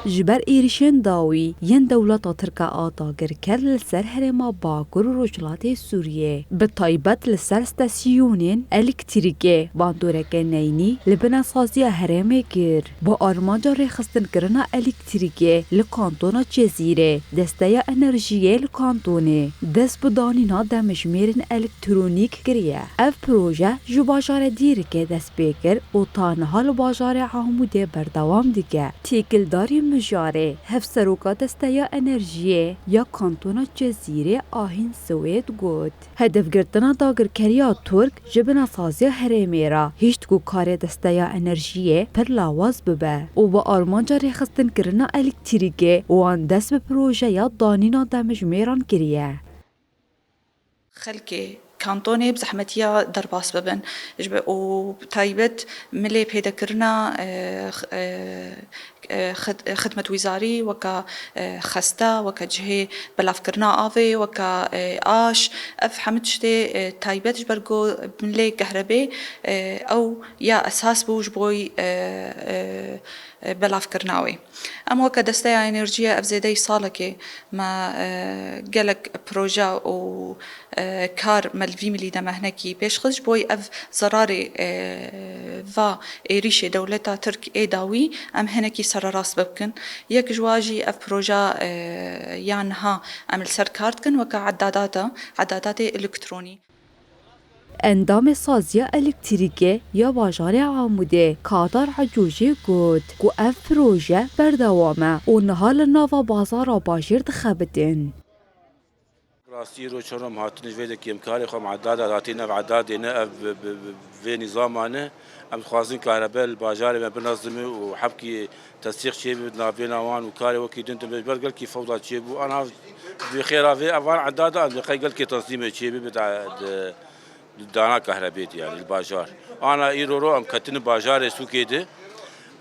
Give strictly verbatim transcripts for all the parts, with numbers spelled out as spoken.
Ji ber êrîşên dawî yên dewleta Tirk a dagirker li ser herêma Bakur û Rojhilatê Sûriyê, bi taybet li ser stesiyonên elektrîkê bandoreke neynî li binesaziya herêmê kir. Bi armanca rêxistinkirina elektrîkê li kantona Cezîrê, Desteya Enerjiyê li kantonê dest bi danîna demjimêrên elektronîk kiriye. Ev proje ji bajarê Dîrikê dest pê kir û ta niha li bajarê Amûdê berdewam dike. Têkildarî mijarê, hevseroka Desteya Enerjiyê ya Kantona Cezîrê Ahîn Swêd got, hedefgirtina dagirkeriya Tirk ji binesaziya herêmê re hişt ku karê Desteya Enerjiyê pir lawaz bibe û bi armanca rêxistinkirina elektrîkê wan dest bi projeya danîna demjimêran kiriye. Xelkê kantonê bi zehmetiya derbas bibin. Ji ber û bi taybet milê pêdekirina, e, x-, e, e, xid-, xidmetwîzarî, weke, e, xesta, weke cihê belavkirina avê, weke, e, aş, ev hemû tiştê, e, taybet ji ber ku milê kehrebê, e, ew ya esas bû ji bo, e, e, e, belavkirina wê. Em weke Desteya Enerjiyê ev zêdeyî salekê me, e, gelek proje û, e, kar me li vî milî de me hinekî pêş xist. Ji bo ev zerarê, e, va êrîşê dewleta Tirk ê dawî em hinekî sererast bikin. Yek ji wa jî ev proje, e, ya niha em li ser kar dikin weke edadata, edadatê elektronî. Endamê Saziya Elektrîkê ya bajarê Amûdê Kadar Ecûjî got ku ev proje berdewam e û niha li nava bazara bajêr dixebitin. Rastî îro çarom hatin ji vê de kêmkarê xwe em edada datî ne ev edadê ne ev bi, bi, bi vê nîzama ne. Em dixwazin kahrebe li bajarê me binezime û hebkî tesîq çêbe di navbêna wan û karê wekî din tune ji ber gelkî fewda çêbû. Ana bi xêra vê evan edada em dê qey gelkê tensîmê çêbe bi da-, di, di dana kahrebê de, yanî li bajar. Ana îro ro em ketine bajarê sûkê de.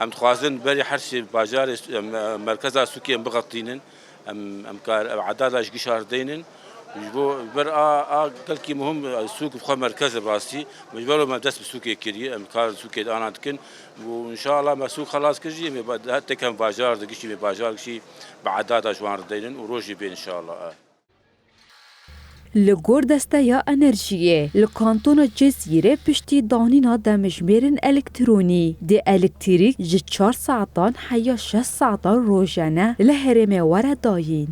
Em dixwazin berî her şê bajarê, em, merkeza sûkê em bixetînin. Em, em kar, ev edada ji gişa re deynin. Ji bo, ji ber a, a gelkî muhim, e, sûk bi xwe merkez e bi rastî. Ji ber me dest bi sûkê kiriye, em kar sûkê de ana dikin. Û înşallah me sûk xelas kir jî, em ê ba-, tekem bajar de gişî, em ê bajar gişî bi edada ji wan re deynin û rojê bên înşallah. Li gor Desteya Enerjiyê, li Kantona Cizîrê piştî danîna demjimêrên elektronî dê elektrîk ji çar saetan heya şeş saetan rojane li herêmê were dayîn.